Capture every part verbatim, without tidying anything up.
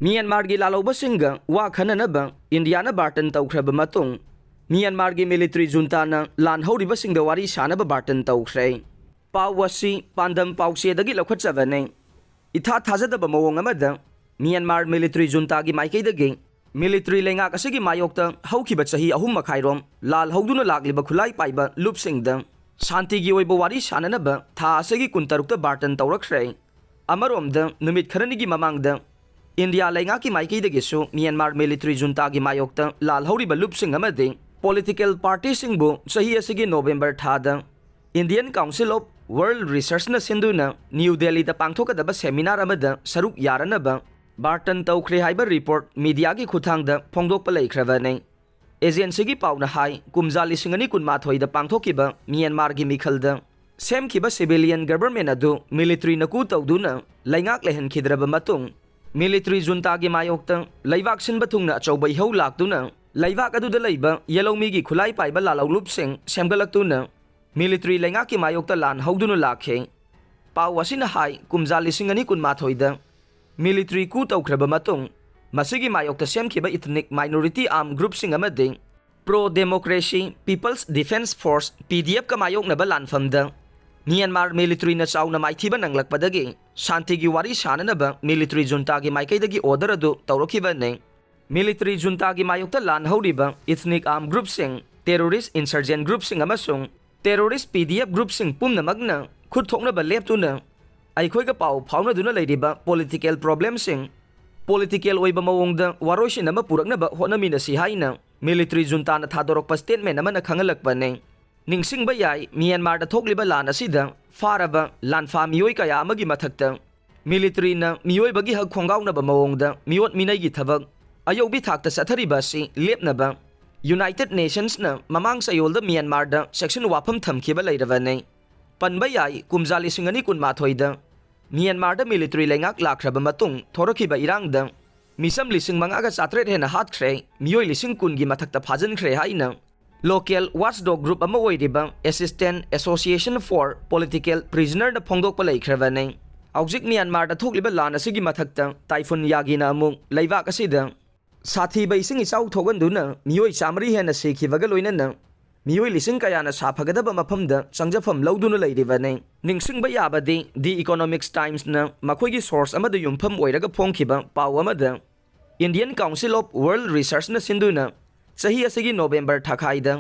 ꯃ꯭ꯌꯥꯟꯃꯥꯔꯒꯤ ꯂꯥꯜꯍꯧꯕꯁꯤꯡꯒ ꯋꯥ ꯈꯟꯅꯅꯕ ꯏꯟꯗꯤꯌꯥꯅ ꯕꯥꯔꯇꯟ ꯇꯧꯈ꯭ꯔꯕ ꯃꯇꯨꯡ, ꯃ꯭ꯌꯥꯟꯃꯥꯔꯒꯤ ꯃꯤꯂꯤꯇꯔꯤ ꯖꯨꯟꯇꯥꯅ ꯂꯥꯟ ꯍꯧꯔꯤꯕꯁꯤꯡꯗ ꯋꯥꯔꯤ ꯁꯥꯅꯕ ꯕꯥꯔꯇꯟ ꯇꯧꯈ꯭ꯔꯦ꯫ ꯄꯥꯎ ꯑꯁꯤ ꯄꯥꯟꯗꯝ ꯄꯥꯎꯆꯦꯗꯒꯤ ꯂꯧꯈꯠꯆꯕꯅꯤ꯫ ꯏꯊꯥ ꯊꯥꯖꯗꯕ ꯃꯑꯣꯡ ꯑꯃꯗ, ꯃ꯭ꯌꯥꯟꯃꯥꯔ ꯃꯤꯂꯤꯇꯔꯤ ꯖꯨꯟꯇꯥꯒꯤ ꯃꯥꯏꯀꯩꯗꯒꯤ ꯃꯤꯂꯤꯇꯔꯤ ꯂꯩꯉꯥꯛ ꯑꯁꯤꯒꯤ ꯃꯥꯌꯣꯛꯇ ꯍꯧꯈꯤꯕ ꯆꯍꯤ ꯑꯍꯨꯝ ꯃꯈꯥꯏꯔꯣꯝ ꯂꯥꯜ ꯍꯧꯗꯨꯅ ꯂꯥꯛꯂꯤꯕ ꯈꯨꯠꯂꯥꯏ ꯄꯥꯏꯕ ꯂꯨꯞꯁꯤꯡꯗ ꯁꯥꯟꯇꯤꯒꯤ ꯑꯣꯏꯕ ꯋꯥꯔꯤ ꯁꯥꯅꯅꯕ ꯊꯥ ꯑꯁꯤꯒꯤ ꯀꯨꯟꯇꯔꯨꯛꯇ ꯕꯥꯔꯇꯟ ꯇꯧꯔꯛꯈ꯭ꯔꯦ꯫ ꯑꯃꯔꯣꯝꯗ, ꯅꯨꯃꯤꯠ ꯈꯔꯅꯤꯒꯤ ꯃꯃꯥꯡꯗ ꯏꯟꯗꯤꯌꯥ ꯂꯩꯉꯥꯛꯀꯤ ꯃꯥꯏꯀꯩꯗꯒꯤꯁꯨ ꯃ꯭ꯌꯥꯟꯃꯥꯔ ꯃꯤꯂꯤꯇꯔꯤ ꯖꯨꯟꯇꯥꯒꯤ ꯃꯥꯌꯣꯛꯇ ꯂꯥꯜ ꯍꯧꯔꯤꯕ ꯂꯨꯞꯁꯤꯡ ꯑꯃꯗꯤ ꯄꯣꯂꯤꯇꯤꯀꯦꯜ ꯄꯥꯔꯇꯤꯁꯤꯡꯕꯨ ꯆꯍꯤ ꯑꯁꯤꯒꯤ ꯅꯣꯕꯦꯝꯕꯔ ꯊꯥꯗ Indian Council of World Researchꯅ ꯁꯤꯟꯗꯨꯅ ꯅ꯭ꯌꯨ ꯗꯦꯜꯂꯤꯗ ꯄꯥꯡꯊꯣꯛꯀꯗꯕ ꯁꯦꯃꯤꯅꯥꯔ ꯑꯃꯗ ꯁꯔꯨꯛ ꯌꯥꯔꯅꯕ ꯕꯥꯔꯇꯟ ꯇꯧꯈ꯭ꯔꯦ ꯍꯥꯏꯕ ꯔꯤꯄꯣꯔꯠ ꯃꯤꯗꯤꯌꯥꯒꯤ ꯈꯨꯠꯊꯥꯡꯗ ꯐꯣꯡꯗꯣꯛꯄ ꯂꯩꯈ꯭ꯔꯕꯅꯤ꯫ ꯑꯦꯖꯦꯟꯁꯤꯒꯤ ꯄꯥꯎꯅ ꯍꯥꯏ, ꯀꯨꯝꯖꯥ ꯂꯤꯁꯤꯡ ꯑꯅꯤ ꯀꯨꯟꯃꯥꯊꯣꯏꯗ ꯄꯥꯡꯊꯣꯛꯈꯤꯕ ꯃ꯭ꯌꯥꯟꯃꯥꯔꯒꯤ ꯃꯤꯈꯜꯗ ꯁꯦꯝꯈꯤꯕ civilian government ꯑꯗꯨ ꯃꯤꯂꯤꯇꯔꯤꯅ coup ꯇꯧꯗꯨꯅ ꯂꯩꯉꯥꯛ ꯂꯩꯍꯟꯈꯤꯗ꯭ꯔꯕ ꯃꯇꯨꯡ, ꯃꯤꯂꯤꯇꯔꯤ ꯖꯨꯟꯇꯥꯒꯤ ꯃꯥꯌꯣꯛꯇ ꯂꯩꯕꯥꯛ ꯁꯤꯟꯕ ꯊꯨꯡꯅ ꯑꯆꯧꯕ ꯏꯍꯧ ꯂꯥꯛꯇꯨꯅ, ꯂꯩꯕꯥꯛ ꯑꯗꯨꯗ ꯂꯩꯕ ꯌꯦꯜꯍꯧꯃꯤꯒꯤ ꯈꯨꯠꯂꯥꯏ ꯄꯥꯏꯕ ꯂꯥꯜꯍꯧꯂꯨꯞꯁꯤꯡ ꯁꯦꯝꯒꯠꯂꯛꯇꯨꯅ, ꯃꯤꯂꯤꯇꯔꯤ ꯂꯩꯉꯥꯛꯀꯤ ꯃꯥꯌꯣꯛꯇ ꯂꯥꯟ ꯍꯧꯗꯨꯅ ꯂꯥꯛꯈꯤ꯫ ꯄꯥꯎ ꯑꯁꯤꯅ ꯍꯥꯏ, ꯀꯨꯝꯖꯥ ꯂꯤꯁꯤꯡ ꯑꯅꯤ ꯀꯨꯟꯃꯥꯊꯣꯏꯗ ꯃꯤꯂꯤꯇꯔꯤ coup ꯇꯧꯈ꯭ꯔꯕ ꯃꯇꯨꯡ, ꯃꯁꯤꯒꯤ ꯃꯥꯌꯣꯛꯇ ꯁꯦꯝꯈꯤꯕ ethnic minority armed groupꯁꯤꯡ ꯑꯃꯗꯤ pro democracy People's Defence Force, PDFꯀ ꯃꯥꯌꯣꯛꯅꯕ ꯂꯥꯟꯐꯝꯗ ꯃ꯭ꯌꯥꯟꯃꯥꯔ ꯃꯤꯂꯤꯇꯔꯤꯅ ꯆꯥꯎꯅ ꯃꯥꯏꯊꯤꯕ ꯅꯪꯂꯛꯄꯗꯒꯤ ꯁꯥꯟꯇꯤꯒꯤ ꯋꯥꯔꯤ ꯁꯥꯅꯅꯕ ꯃꯤꯂꯤꯇꯔꯤ ꯖꯨꯟꯇꯥꯒꯤ ꯃꯥꯏꯀꯩꯗꯒꯤ order ꯑꯗꯨ ꯇꯧꯔꯛꯈꯤꯕꯅꯤ꯫ ꯃꯤꯂꯤꯇꯔꯤ ꯖꯨꯟꯇꯥꯒꯤ ꯃꯥꯌꯣꯛꯇ ꯂꯥꯟ ꯍꯧꯔꯤꯕ ethnic armed groupꯁꯤꯡ, terrorist insurgent groupꯁꯤꯡ ꯑꯃꯁꯨꯡ terrorist PDF groupꯁꯤꯡ ꯄꯨꯝꯅꯃꯛꯅ ꯈꯨꯠ ꯊꯣꯛꯅꯕ ꯂꯦꯞꯇꯨꯅ ꯑꯩꯈꯣꯏꯒ ꯄꯥꯎ ꯐꯥꯎꯅꯗꯨꯅ ꯂꯩꯔꯤꯕ political problemꯁꯤꯡ political ꯑꯣꯏꯕ ꯃꯑꯣꯡꯗ ꯋꯥꯔꯣꯏꯁꯤꯟ ꯑꯃ ꯄꯨꯔꯛꯅꯕ ꯍꯣꯠꯅꯃꯤꯟꯅꯁꯤ ꯍꯥꯏꯅ ꯃꯤꯂꯤꯇꯔꯤ ꯖꯨꯟꯇꯥꯅ ꯊꯥꯗꯣꯔꯛꯄ statement ꯑꯃꯅ ꯈꯪꯍꯜꯂꯛꯄꯅꯤ꯫ ꯅꯤꯡꯁꯤꯡꯕ ꯌꯥꯏ, ꯃ꯭ꯌꯥꯟꯃꯥꯔꯗ ꯊꯣꯛꯂꯤꯕ ꯂꯥꯟ ꯑꯁꯤꯗ ꯐꯥꯔꯕ ꯂꯥꯟꯐꯥ ꯃꯤꯑꯣꯏ ꯀꯌꯥ ꯑꯃꯒꯤ ꯃꯊꯛꯇ ꯃꯤꯂꯤꯇꯔꯤꯅ ꯃꯤꯑꯣꯏꯕꯒꯤ ꯍꯛ ꯈꯣꯡꯒꯥꯎꯅꯕ ꯃꯑꯣꯡꯗ ꯃꯤꯑꯣꯠ ꯃꯤꯅꯩꯒꯤ ꯊꯕꯛ ꯑꯌꯧꯕꯤ ꯊꯥꯛꯇ ꯆꯠꯊꯔꯤꯕ ꯑꯁꯤ ꯂꯦꯞꯅꯕ United Nationsꯅ ꯃꯃꯥꯡ ꯆꯌꯣꯜꯗ ꯃ꯭ꯌꯥꯟꯃꯥꯔꯗ section ꯋꯥꯐꯝ ꯊꯝꯈꯤꯕ ꯂꯩꯔꯕꯅꯤ꯫ ꯄꯟꯕ ꯌꯥꯏ, ꯀꯨꯝꯖꯥ ꯂꯤꯁꯤꯡ ꯑꯅꯤ ꯀꯨꯟꯃꯥꯊꯣꯏꯗ ꯃ꯭ꯌꯥꯟꯃꯥꯔꯗ ꯃꯤꯂꯤꯇꯔꯤ ꯂꯩꯉꯥꯛ ꯂꯥꯛꯈ꯭ꯔꯕ ꯃꯇꯨꯡ ꯊꯣꯔꯛꯈꯤꯕ ꯏꯔꯥꯡꯗ ꯃꯤꯆꯝ ꯂꯤꯁꯤꯡ ꯃꯉꯥꯒ ꯆꯥꯇ꯭ꯔꯦꯠ ꯍꯦꯟꯅ ꯍꯥꯠꯈ꯭ꯔꯦ, ꯃꯤꯑꯣꯏ ꯂꯤꯁꯤꯡ ꯀꯨꯟꯒꯤ ꯃꯊꯛꯇ ꯐꯥꯖꯤꯟꯈ꯭ꯔꯦ ꯍꯥꯏꯅ local watchdog group ꯑꯃ ꯑꯣꯏꯔꯤꯕ Assistance Association for Political Prisonerꯅ ꯐꯣꯡꯗꯣꯛꯄ ꯂꯩꯈ꯭ꯔꯕꯅꯤ꯫ ꯍꯧꯖꯤꯛ ꯃ꯭ꯌꯥꯟꯃꯥꯔꯗ ꯊꯣꯛꯂꯤꯕ ꯂꯥꯟ ꯑꯁꯤꯒꯤ ꯃꯊꯛꯇ ꯇꯥꯏꯐꯨꯟ ꯌꯥꯒꯤꯅ ꯑꯃꯨꯛ ꯂꯩꯕꯥꯛ ꯑꯁꯤꯗ ꯁꯥꯊꯤꯕ ꯏꯁꯤꯡ ꯏꯆꯥꯎ ꯊꯣꯛꯍꯟꯗꯨꯅ ꯃꯤꯑꯣꯏ ꯆꯥꯃꯔꯤ ꯍꯦꯟꯅ ꯁꯤꯈꯤꯕꯒ ꯂꯣꯏꯅꯅ ꯃꯤꯑꯣꯏ ꯂꯤꯁꯤꯡ ꯀꯌꯥꯅ ꯁꯥꯐꯒꯗꯕ ꯃꯐꯝꯗ ꯆꯪꯖꯐꯝ ꯂꯧꯗꯨꯅ ꯂꯩꯔꯤꯕꯅꯤ꯫ ꯅꯤꯡꯁꯤꯡꯕ ꯌꯥꯕꯗꯤ, The Economics Timesꯅ ꯃꯈꯣꯏꯒꯤ source ꯑꯃꯗ ꯌꯨꯝꯐꯝ ꯑꯣꯏꯔꯒ ꯐꯣꯡꯈꯤꯕ ꯄꯥꯎ ꯑꯃꯗ, Indian Council of World Researchꯅ ꯁꯤꯟꯗꯨꯅ ꯆꯍꯤ ꯑꯁꯤꯒꯤ ꯅꯣꯕꯦꯝꯕꯔ ꯊꯥꯈꯥꯏꯗ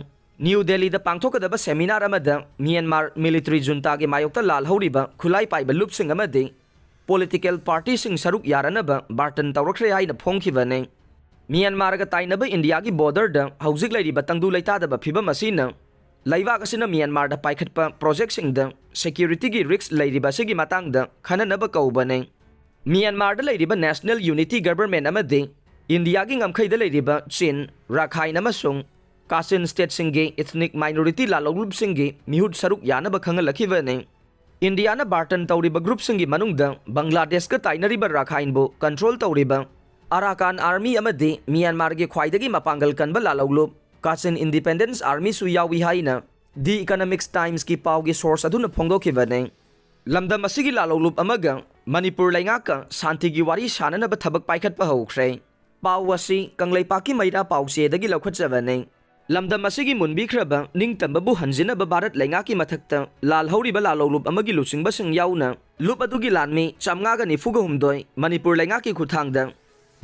ꯅ꯭ꯌꯨ ꯗꯦꯜꯂꯤꯗ ꯄꯥꯡꯊꯣꯛꯀꯗꯕ seminar ꯑꯃꯗ ꯃ꯭ꯌꯥꯟꯃꯥꯔ military juntaꯒꯤ ꯃꯥꯌꯣꯛꯇ ꯂꯥꯜꯍꯧꯔꯤꯕ ꯈꯨꯠꯂꯥꯏ ꯄꯥꯏꯕ ꯂꯨꯞꯁꯤꯡ ꯑꯃꯗꯤ political partyꯁꯤꯡ ꯁꯔꯨꯛ ꯌꯥꯔꯅꯕ bargain ꯇꯧꯔꯛꯈ꯭ꯔꯦ ꯍꯥꯏꯅ ꯐꯣꯡꯈꯤꯕꯅꯤ꯫ ꯃ꯭ꯌꯥꯟꯃꯥꯔꯒ ꯇꯥꯏꯅꯕ ꯏꯟꯗꯤꯌꯥꯒꯤ borderꯗ ꯍꯧꯖꯤꯛ ꯂꯩꯔꯤꯕ ꯇꯪꯗꯨ ꯂꯩꯇꯥꯗꯕ ꯐꯤꯕꯝ ꯑꯁꯤꯅ ꯂꯩꯕꯥꯛ ꯑꯁꯤꯅ ꯃ꯭ꯌꯥꯟꯃꯥꯔꯗ ꯄꯥꯏꯈꯠꯄ projectꯁꯤꯡꯗ securityꯒꯤ risk ꯂꯩꯔꯤꯕ ꯑꯁꯤꯒꯤ ꯃꯇꯥꯡꯗ ꯈꯟꯅꯅꯕ ꯀꯧꯕꯅꯤ꯫ ꯃ꯭ꯌꯥꯟꯃꯥꯔꯗ ꯂꯩꯔꯤꯕ National Unity Government ꯑꯃꯗꯤ ꯏꯟꯗꯤꯌꯥꯒꯤ ꯉꯝꯈꯩꯗ ꯂꯩꯔꯤꯕ ꯆꯤꯟ, ꯔꯥꯈꯥꯏꯟ ꯑꯃꯁꯨꯡ ꯀꯥꯆꯤꯟ stateꯁꯤꯡꯒꯤ ethnic minority ꯂꯥꯂꯧꯂꯨꯞꯁꯤꯡꯒꯤ ꯃꯤꯍꯨꯠ ꯁꯔꯨꯛ ꯌꯥꯅꯕ ꯈꯪꯍꯜꯂꯛꯈꯤꯕꯅꯤ꯫ ꯏꯟꯗꯤꯌꯥꯅ bargain ꯇꯧꯔꯤꯕ groupꯁꯤꯡꯒꯤ ꯃꯅꯨꯡꯗ ꯕꯪꯒ꯭ꯂꯥꯗꯦꯁꯀ ꯇꯥꯏꯅꯔꯤꯕ ꯔꯥꯈꯥꯏꯟꯕꯨ control ꯇꯧꯔꯤꯕ Arakan Army ꯑꯃꯗꯤ ꯃ꯭ꯌꯥꯟꯃꯥꯔꯒꯤ ꯈ꯭ꯋꯥꯏꯗꯒꯤ ꯃꯄꯥꯡꯒꯜ ꯀꯟꯕ ꯂꯥꯂꯧꯂꯨꯞ ꯀꯥꯆꯤꯟ Independence Armyꯁꯨ ꯌꯥꯎꯏ ꯍꯥꯏꯅ The Economics Timesꯀꯤ ꯄꯥꯎꯒꯤ source ꯑꯗꯨꯅ ꯐꯣꯡꯗꯣꯛꯈꯤꯕꯅꯤ꯫ ꯂꯝꯗꯝ ꯑꯁꯤꯒꯤ ꯂꯥꯂꯧꯂꯨꯞ ꯑꯃꯒ ꯃꯅꯤꯄꯨꯔ ꯂꯩꯉꯥꯛꯀ ꯁꯥꯟꯇꯤꯒꯤ ꯋꯥꯔꯤ ꯁꯥꯅꯅꯕ ꯊꯕꯛ ꯄꯥꯏꯈꯠꯄ ꯍꯧꯈ꯭ꯔꯦ꯫ ꯄꯥꯎ ꯑꯁꯤ ꯀꯪꯂꯩꯄꯥꯛꯀꯤ ꯃꯩꯔꯥ ꯄꯥꯎꯆꯦꯗꯒꯤ ꯂꯧꯈꯠꯆꯕꯅꯤ꯫ ꯂꯝꯗꯝ ꯑꯁꯤꯒꯤ ꯃꯨꯟꯕꯤꯈ꯭ꯔꯕ ꯅꯤꯡꯇꯝꯕꯕꯨ ꯍꯟꯖꯤꯟꯅꯕ ꯚꯥꯔꯠ ꯂꯩꯉꯥꯛꯀꯤ ꯃꯊꯛꯇ ꯂꯥꯜꯍꯧꯔꯤꯕ ꯂꯥꯂꯧꯂꯨꯞ ꯑꯃꯒꯤ ꯂꯨꯆꯤꯡꯕꯁꯤꯡ ꯌꯥꯎꯅ ꯂꯨꯞ ꯑꯗꯨꯒꯤ ꯂꯥꯟꯃꯤ ꯆꯥꯝꯃꯉꯥꯒ ꯅꯤꯐꯨꯒ ꯍꯨꯝꯗꯣꯏ ꯃꯅꯤꯄꯨꯔ ꯂꯩꯉꯥꯛꯀꯤ ꯈꯨꯠꯊꯥꯡꯗ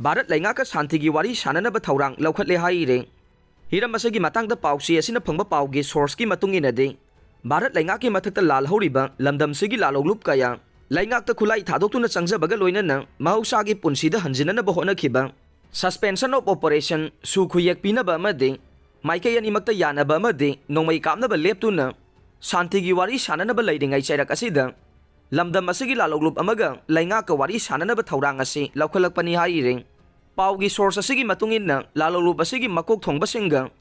ꯚꯥꯔꯠ ꯂꯩꯉꯥꯛꯀ ꯁꯥꯟꯇꯤꯒꯤ ꯋꯥꯔꯤ ꯁꯥꯅꯅꯕ ꯊꯧꯔꯥꯡ ꯂꯧꯈꯠꯂꯦ ꯍꯥꯏꯔꯤ꯫ ꯍꯤꯔꯝ ꯑꯁꯤꯒꯤ ꯃꯇꯥꯡꯗ ꯄꯥꯎꯆꯦ ꯑꯁꯤꯅ ꯐꯪꯕ ꯄꯥꯎꯒꯤ sourceꯀꯤ ꯃꯇꯨꯡ ꯏꯟꯅꯗꯤ, ꯚꯥꯔꯠ ꯂꯩꯉꯥꯛꯀꯤ ꯃꯊꯛꯇ ꯂꯥꯜꯍꯧꯔꯤꯕ ꯂꯝꯗꯝꯁꯤꯒꯤ ꯂꯥꯂꯧꯂꯨꯞ ꯀꯌꯥ ꯂꯩꯉꯥꯛꯇ ꯈꯨꯠꯂꯥꯏ ꯊꯥꯗꯣꯛꯇꯨꯅ ꯆꯪꯖꯕꯒ ꯂꯣꯏꯅꯅ ꯃꯍꯧꯁꯥꯒꯤ ꯄꯨꯟꯁꯤꯗ ꯍꯟꯖꯤꯟꯅꯅꯕ ꯍꯣꯠꯅꯈꯤꯕ suspension of operation, ꯁꯨ ꯈꯨꯌꯦꯛ ꯄꯤꯅꯕ ꯑꯃꯗꯤ ꯃꯥꯏꯀꯩ ꯑꯅꯤꯃꯛꯇ ꯌꯥꯅꯕ ꯑꯃꯗꯤ ꯅꯣꯡꯃꯩ ꯀꯥꯞꯅꯕ ꯂꯦꯞꯇꯨꯅ ꯁꯥꯟꯇꯤꯒꯤ ꯋꯥꯔꯤ ꯁꯥꯅꯅꯕ ꯂꯩꯔꯤꯉꯩ ꯆꯩꯔꯛ ꯑꯁꯤꯗ ꯂꯝꯗꯝ ꯑꯁꯤꯒꯤ ꯂꯥꯂꯧꯂꯨꯞ ꯑꯃꯒ ꯂꯩꯉꯥꯛꯀ ꯋꯥꯔꯤ ꯁꯥꯅꯅꯕ ꯊꯧꯔꯥꯡ ꯑꯁꯤ ꯂꯧꯈꯠꯂꯛꯄꯅꯤ ꯍꯥꯏꯔꯤ꯫ ꯄꯥꯎꯒꯤ source ꯑꯁꯤꯒꯤ ꯃꯇꯨꯡ ꯏꯟꯅ, ꯂꯥꯂꯧꯂꯨꯞ ꯑꯁꯤꯒꯤ ꯃꯀꯣꯛ ꯊꯣꯡꯕꯁꯤꯡꯒ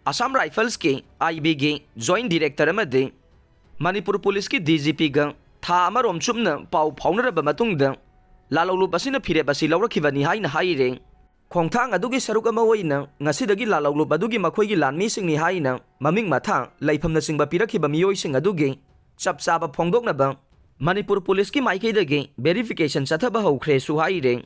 Assam Riflesꯀꯤ, IBꯒꯤ joint director ꯑꯃꯗꯤ ꯃꯅꯤꯄꯨꯔ ꯄꯨꯂꯤꯁꯀꯤ DGPꯒ ꯊꯥ ꯑꯃꯔꯣꯝ ꯆꯨꯞꯅ ꯄꯥꯎ ꯐꯥꯎꯅꯔꯕ ꯃꯇꯨꯡꯗ ꯂꯥꯂꯧꯂꯨꯞ ꯑꯁꯤꯅ ꯐꯤꯔꯦꯞ ꯑꯁꯤ ꯂꯧꯔꯛꯈꯤꯕꯅꯤ ꯍꯥꯏꯅ ꯍꯥꯏꯔꯤ꯫ ꯈꯣꯡꯊꯥꯡ ꯑꯗꯨꯒꯤ ꯁꯔꯨꯛ ꯑꯃ ꯑꯣꯏꯅ ꯉꯁꯤꯗꯒꯤ ꯂꯥꯂꯧꯂꯨꯞ ꯑꯗꯨꯒꯤ ꯃꯈꯣꯏꯒꯤ ꯂꯥꯟꯃꯤꯁꯤꯡꯅꯤ ꯍꯥꯏꯅ ꯃꯃꯤꯡ ꯃꯊꯥ, ꯂꯩꯐꯝꯅꯆꯤꯡꯕ ꯄꯤꯔꯛꯈꯤꯕ ꯃꯤꯑꯣꯏꯁꯤꯡ ꯑꯗꯨꯒꯤ ꯆꯞ ꯆꯥꯕ ꯐꯣꯡꯗꯣꯛꯅꯕ ꯃꯅꯤꯄꯨꯔ ꯄꯨꯂꯤꯁꯀꯤ ꯃꯥꯏꯀꯩꯗꯒꯤ ꯚꯦꯔꯤꯐꯤꯀꯦꯁꯟ ꯆꯠꯊꯕ ꯍꯧꯈ꯭ꯔꯦꯁꯨ ꯍꯥꯏꯔꯦ꯫